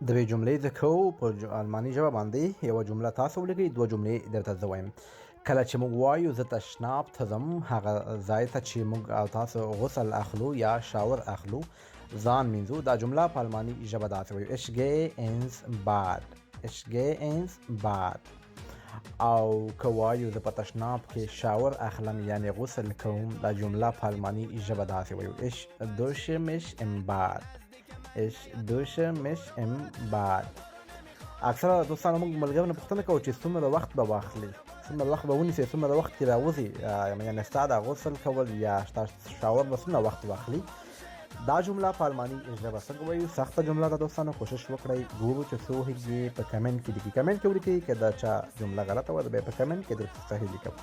درې جملې زه کوو په الماني ژبه باندې. یوه جمله تاسو ولیکئ، دوه جملې درته زه وایم. کله چې موږ وایو زه تشناب ته ځم، هغه ځای ته چې موږ او تاسو غسل اخلو یا شاور اخلو، ځان مینځو، دا جمله په الماني ژبه داسې وایو: Ich gehe ins Bad. Ich gehe ins Bad. او که وایو زه په تشناب کې شاور اخلم، یعنی غسل کوم، دا جمله په الماني ژبه داسې وایو: Ich dusche mich im Bad. Ich dusche mich im Bad. اکثره دوستانو موږ ملګرو نه پوښتنه کوو چې څومره وخت به واخلي، څومره وخت به ونیسي، څومره وخت کې راوځي، یعنې ستا دا غسل کول یا ستا شاور به څومره وخت واخلي؟ دا جمله په الماني ژبه څنګه وایو؟ سخته جمله ده دوستانو، کوشش وکړئ، ګورو چې څوک یې په کمنټ کې لیکي. کمنټ کې ولیکئ، که دا چا جمله غلطه وه بیا په کمنټ کې درته صحیح لیکم.